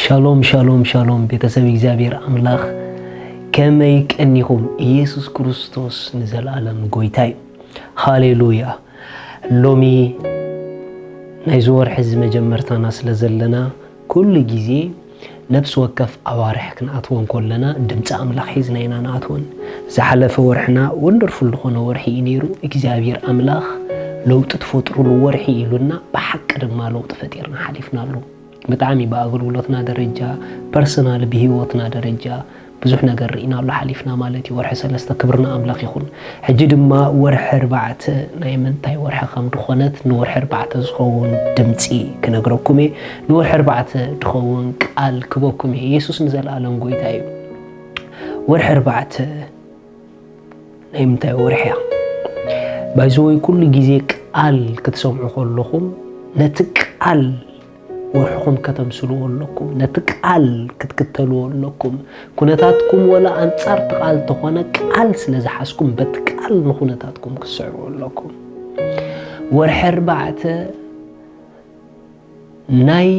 ሻሎም ሻሎም ሻሎም፣ ቤተሰብ እግዚኣብሔር ኣምላኽ፣ ከመይ ቀኒኹም? ኢየሱስ ክርስቶስ ንዘለኣለም ጎይታ እዩ። ሃሌሉያ። ሎሚ ናይዚ ወርሒ እዚ መጀመርታና ስለ ዘለና፣ ኩሉ ግዜ ነፍሲ ወከፍ ኣዋርሕ ክንኣትወን ከለና ድምፂ ኣምላኽ ሒዝና ኢና ንኣትወን። ዝሓለፈ ወርሕና ወንደርፉል ዝኾነ ወርሒ እዩ ነይሩ። እግዚኣብሔር ኣምላኽ ለውጢ ትፈጥሩሉ ወርሒ ኢሉና፣ ብሓቂ ድማ ለውጢ ፈጢርና ሓሊፍናሉ። ብጣዕሚ ብኣገልግሎትና ደረጃ፣ ፐርሰናል ብህይወትና ደረጃ ብዙሕ ነገር ርኢናሉ ሓሊፍና ማለት እዩ። ወርሒ ሰለስተ ክብርና ኣምላኽ ይኹን። ሕጂ ድማ ወርሒ ኣርባዕተ ናይ ምንታይ ወርሒ ከም ድኾነት፣ ንወርሒ ኣርባዕተ ዝኸውን ድምፂ ክነግረኩም እየ። ንወርሒ ኣርባዕተ ድኸውን ቃል ክበኩም እየ። ኢየሱስ ንዘለኣለም ጎይታ እዩ። ወርሒ ኣርባዕተ ናይ ምንታይ ወርሒ እያ? ባይዘወይ ኩሉ ግዜ ቃል ክትሰምዑ ከለኹም ነቲ ቃል ወርሕኹም ከተምስልዎ ኣለኩም። ነቲ ቃል ክትክተልዎ ኣለኩም። ኩነታትኩም ወላ ኣንጻር እቲ ቃል ተኾነ ቃል ስለ ዝሓዝኩም በቲ ቃል ንኩነታትኩም ክትስዕርዎ ኣለኩም። ወርሒ ኣርባዕተ ናይ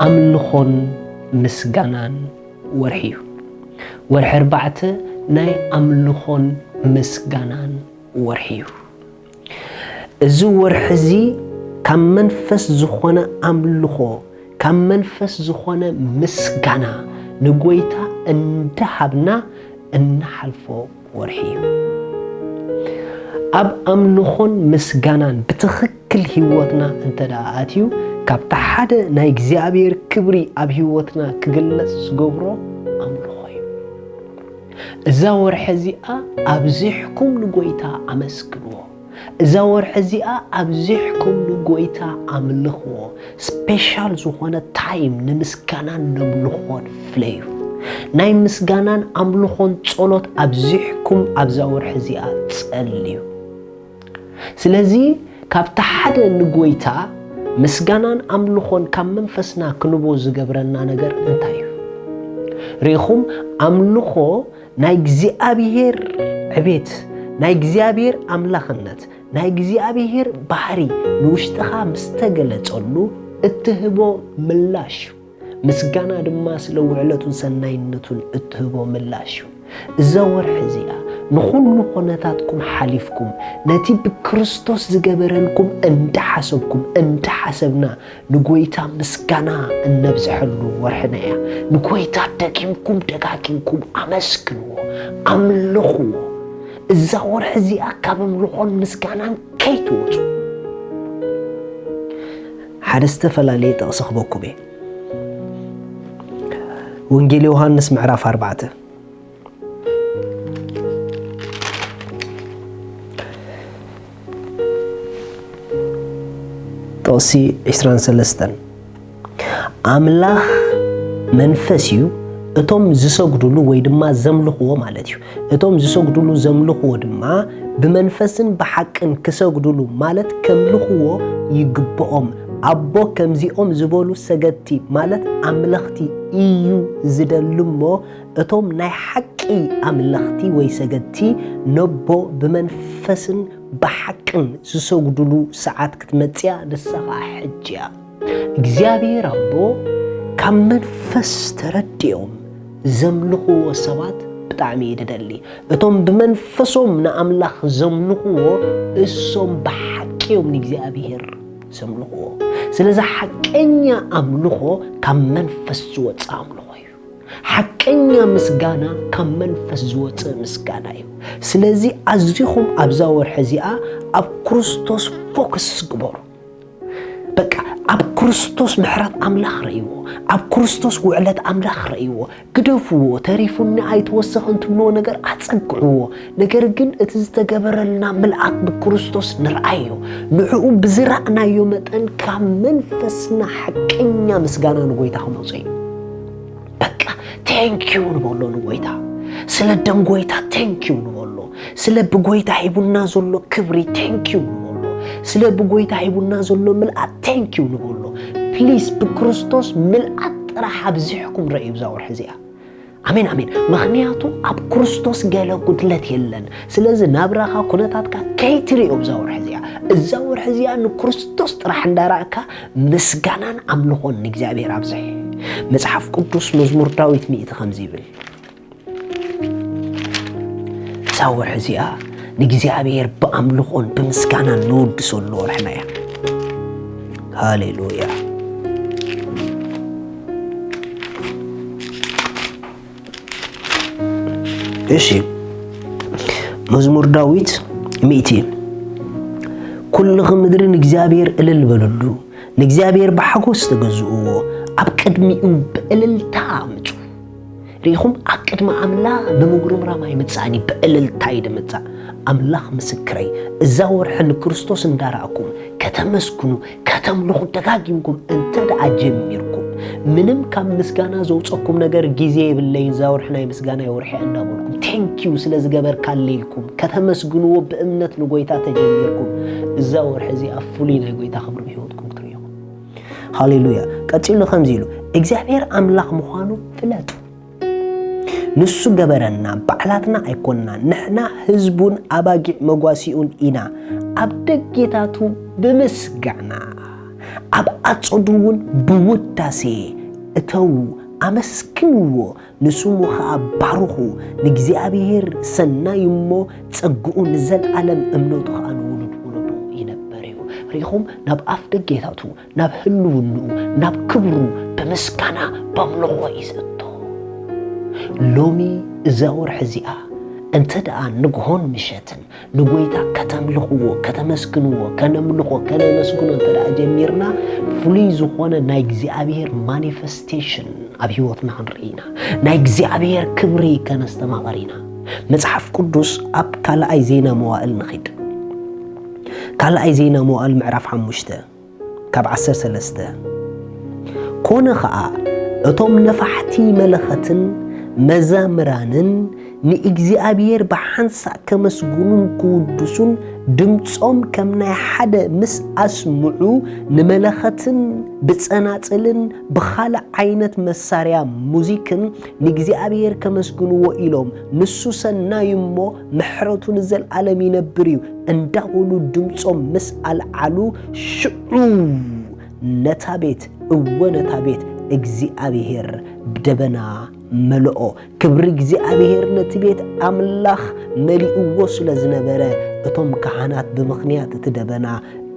ኣምልኾን ምስጋናን ወርሒ እዩ። ወርሒ ኣርባዕተ ናይ ኣምልኾን ምስጋናን ወርሒ እዩ። እዚ ወርሒ እዚ ካብ መንፈስ ዝኾነ ኣምልኾ፣ ካብ መንፈስ ዝኾነ ምስጋና ንጎይታ እንዳሃብና እንሓልፎ ወርሒ እዩ። ኣብ ኣምልኾን ምስጋናን ብትኽክል ህይወትና እንተ ደኣ ኣትዩ፣ ካብቲ ሓደ ናይ እግዚኣብሔር ክብሪ ኣብ ህይወትና ክግለጽ ዝገብሮ ኣምልኾ እዩ። እዛ ወርሒ እዚኣ ኣብዚሕኩም ንጎይታ ኣመስግንዎ። እዛ ወርሒ እዚኣ ኣብዚሕኩም ንጎይታ ኣምልኽዎ። ስፔሻል ዝኾነ ታይም ንምስጋናን ነምልኾን ፍለዩ። ናይ ምስጋናን ኣምልኾን ጸሎት ኣብዚሕኩም ኣብዛ ወርሒ እዚኣ ጸልዩ። ስለዚ ካብቲ ሓደ ንጎይታ ምስጋናን ኣምልኾን ካብ መንፈስና ክንቦ ዝገብረና ነገር እንታይ እዩ? ርኢኹም፣ ኣምልኾ ናይ እግዚኣብሔር ዕቤት፣ ናይ እግዚኣብሔር ኣምላኽነት፣ ናይ እግዚኣብሔር ባህሪ ንውሽጥኻ ምስ ተገለጸሉ እትህቦ ምላሽ እዩ። ምስጋና ድማ ስለ ውዕለቱን ሰናይነቱን እትህቦ ምላሽ እዩ። እዛ ወርሒ እዚኣ ንኹሉ ኾነታትኩም ሓሊፍኩም ነቲ ብክርስቶስ ዝገበረልኩም እንዳሓሰብኩም እንዳሓሰብና ንጎይታ ምስጋና እነብዝሐሉ ወርሕና እያ። ንጎይታ ደጊምኩም ደጋጊምኩም ኣመስግንዎ፣ ኣምልኽዎ። እዛ ወርሒ እዚኣ ካብ ኣምልኾን ምስጋናን ከይትወጹ። ሓደ ዝተፈላለየ ጥቕሲ ክበኩም እየ። ወንጌል ዮሃንስ ምዕራፍ ኣርባዕተ ጥቕሲ ዕስራን ሰለስተን፣ ኣምላኽ መንፈስ እዩ፣ እቶም ዝሰግዱሉ ወይ ድማ ዘምልኽዎ ማለት እዩ። እቶም ዝሰግዱሉ ዘምልኽዎ ድማ ብመንፈስን ብሓቅን ክሰግዱሉ ማለት ከምልኽዎ ይግብኦም። ኣቦ ከምዚኦም ዝበሉ ሰገድቲ ማለት ኣምለኽቲ እዩ ዝደሊ እሞ፣ እቶም ናይ ሓቂ ኣምለኽቲ ወይ ሰገድቲ ነቦ ብመንፈስን ብሓቅን ዝሰግዱሉ ሰዓት ክትመጽእ እያ፣ ንሳ ኸኣ ሕጂ እያ። እግዚኣብሔር ኣቦ ካብ መንፈስ ተረዲኦም ዘምልኽዎ ሰባት ብጣዕሚ እዩ ዝደሊ። እቶም ብመንፈሶም ንኣምላኽ ዘምልኽዎ፣ እሶም ብሓቂ እዮም ንእግዚኣብሔር ዘምልኽዎ። ስለዚ ሓቀኛ ኣምልኾ ካብ መንፈስ ዝወጽእ ኣምልኾ እዩ። ሓቀኛ ምስጋና ካብ መንፈስ ዝወጽእ ምስጋና እዩ። ስለዚ ኣዚኹም ኣብዛ ወርሒ እዚኣ ኣብ ክርስቶስ ፎከስ ግበሩ። በቃ ኣብ ክርስቶስ ምሕረት ኣምላኽ ረእይዎ፣ ኣብ ክርስቶስ ውዕለት ኣምላኽ ረእይዎ። ግደፍዎ፣ ተሪፉኒ ኣይትወስኽን ትብልዎ ነገር ኣጸግዕዎ። ነገር ግን እቲ ዝተገበረልና ምልኣት ብክርስቶስ ንርኣዮ። ንዕኡ ብዝረኣናዮ መጠን ካብ መንፈስና ሓቀኛ ምስጋና ንጎይታ ክመጾ እዩ። በቃ ቴንኪዩ ንበሎ ንጎይታ። ስለ ደም ጎይታ ቴንኪዩ ንበሎ። ስለ ብጎይታ ሂቡና ዘሎ ክብሪ ቴንኪዩ ንበሎ። ስለ ብጎይታ ሂቡና ዘሎ ምልኣት ቴንኪዩ ንበሎ። ፕሊስ ብክርስቶስ ምልኣት ጥራሕ ኣብዚሕኩም ረእዩ ብዛ ወርሒ እዚኣ። ኣሜን ኣሜን። ምኽንያቱ ኣብ ክርስቶስ ገለ ጉድለት የለን። ስለዚ ናብራኻ ኩነታትካ ከይትርእዮ ብዛ ወርሒ እዚኣ። እዛ ወርሒ እዚኣ ንክርስቶስ ጥራሕ እንዳረኣካ ምስጋናን ኣምልኾን ንእግዚኣብሔር ኣብዝሕ። መጽሓፍ ቅዱስ መዝሙር ዳዊት ሚእቲ ከምዚ ይብል፣ እዛ ወርሒ እዚኣ ንእግዚኣብሔር ብኣምልኾን ብምስጋናን ንወድሰሉ ወርሕና እያ። ሃሌሉያ። እሺ፣ መዝሙር ዳዊት ሚእቲ። ኩልኺ ምድሪ ንእግዚኣብሔር እልል በልሉ፣ ንእግዚኣብሔር ብሓጎስ ተገዝእዎ፣ ኣብ ቅድሚኡ ብእልልታ ምጹ። ርኢኹም፣ ኣብ ቅድሚ ኣምላኽ ብምጉርምራም ኣይምጻእን እዩ፣ ብእልልታ እዩ ድምጻእ። ኣምላኽ ምስክረይ፣ እዛ ወርሒ ንክርስቶስ እንዳረኣኩም ከተመስግኑ፣ ከተምልኹ ደጋጊምኩም እንተ ደኣ ጀሚርኩም፣ ምንም ካብ ምስጋና ዘውጸኩም ነገር፣ ግዜ የብለይን፣ እዛ ወርሒ ናይ ምስጋና ወርሒ እንዳበልኩም፣ ቴንኪዩ ስለ ዝገበርካለይ ኢልኩም ከተመስግንዎ ብእምነት ንጎይታ ተጀሚርኩም፣ እዛ ወርሒ እዚኣ ፍሉይ ናይ ጎይታ ክብሪ ብህይወትኩም ክትርእዩ ኢኹም። ሃሌሉያ። ቀጺሉ ከምዚ ኢሉ፣ እግዚኣብሔር ኣምላኽ ምዃኑ ፍለጡ። ንሱ ገበረና፣ ባዕላትና ኣይኮንና፣ ንሕና ህዝቡን ኣባጊዕ መጓሲኡን ኢና። ኣብ ደጌታቱ ብምስጋና፣ ኣብ ኣጸዱ እውን ብውዳሴ እተዉ፣ ኣመስግንዎ፣ ንስሙ ኸኣ ባርኹ፣ ንእግዚኣብሔር ሰናይ እሞ ጸግኡ ንዘለኣለም፣ እምነቱ ኸኣ ንውሉድ ውሉዱ ይነብር እዩ። ርኢኹም፣ ናብ ኣፍ ደጌታቱ፣ ናብ ህልውንኡ፣ ናብ ክብሩ ብምስጋና፣ በምልኾ እዩ ዝእቶ። ሎሚ እዛ ወርሒ እዚኣ እንተ ደኣ ንግሆን ምሸትን ንጎይታ ከተምልኽዎ፣ ከተመስግንዎ፣ ከነምልኾ፣ ከነመስግኖ እንተ ደኣ ጀሚርና፣ ፍሉይ ዝኾነ ናይ እግዚኣብሔር ማኒፌስቴሽን ኣብ ህይወትና ክንርኢ ኢና። ናይ እግዚኣብሔር ክብሪ ከነስተማቕር ኢና። መጽሓፍ ቅዱስ ኣብ ካልኣይ ዜና መዋእል ንኺድ። ካልኣይ ዜና መዋእል ምዕራፍ ሓሙሽተ ካብ ዓሰርተ ሰለስተ። ኮነ ኸኣ፣ እቶም ነፋሕቲ መለኸትን መዛምራንን ንእግዚኣብሔር ብሓንሳእ ከመስግኑን ክውድሱን ድምጾም ከም ናይ ሓደ ምስ ኣስምዑ፣ ንመለኸትን ብጸናጽልን ብኻልእ ዓይነት መሳርያ ሙዚክን ንእግዚኣብሔር ከመስግንዎ ኢሎም፣ ንሱ ሰናይ እሞ ምሕረቱ ንዘለኣለም ይነብር እዩ እንዳበሉ ድምጾም ምስ ኣልዓሉ፣ ሽዑ ነታ ቤት፣ እወ፣ ነታ ቤት እግዚኣብሔር ብደበና መልኦ። ክብሪ እግዚኣብሔር ነቲ ቤት ኣምላኽ መሊእዎ ስለ ዝነበረ፣ እቶም ካህናት ብምኽንያት እቲ ደበና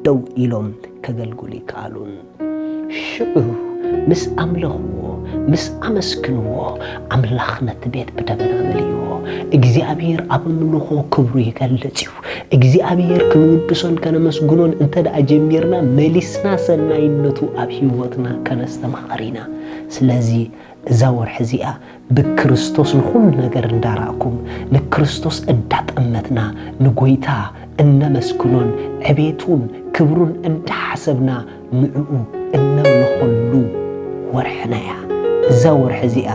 ደው ኢሎም ከገልግሉ ይከኣሉን። ሽዑ ምስ ኣምለኽዎ፣ ምስ ኣመስግንዎ፣ ኣምላኽ ነቲ ቤት ብደበና መሊእዎ። እግዚኣብሔር ኣብ ኣምልኾ ክብሩ ይገልጽ እዩ። እግዚኣብሔር ክንውድሶን ከነመስግኖን እንተ ደኣ ጀሚርና፣ መሊስና ሰናይነቱ ኣብ ህይወትና ከነስተማቕር ኢና። ስለዚ እዛ ወርሒ እዚኣ ብክርስቶስ ንኹሉ ነገር እንዳራእኩም፣ ንክርስቶስ እንዳጠመትና፣ ንጎይታ እነመስግኖን ዕቤቱን ክብሩን እንዳሓሰብና ንዕኡ እነምልኸሉ ወርሕና እያ። እዛ ወርሒ እዚኣ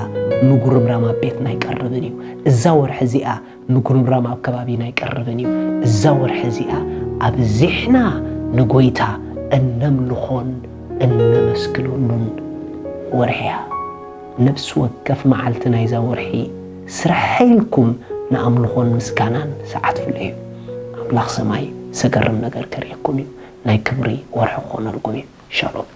ምጉርምራም ኣብ ቤትና ኣይቀርብን እዩ። እዛ ወርሒ እዚኣ ምጉርምራም ኣብ ከባቢና ኣይቀርብን እዩ። እዛ ወርሒ እዚኣ ኣብዚሕና ንጎይታ እነምልኾን እነመስግነሉን ወርሒ እያ። ነፍሲ ወከፍ መዓልቲ ናይዛ ወርሒ ስርሐ ኢልኩም ንኣምልኾን ምስጋናን ሰዓት ፍለዩ። ኣምላኽ ሰማይ ዘገርም ነገር ከርእየኩም እዩ። ናይ ክብሪ ወርሒ ክኾነልኩም እዩ። ሻሎም።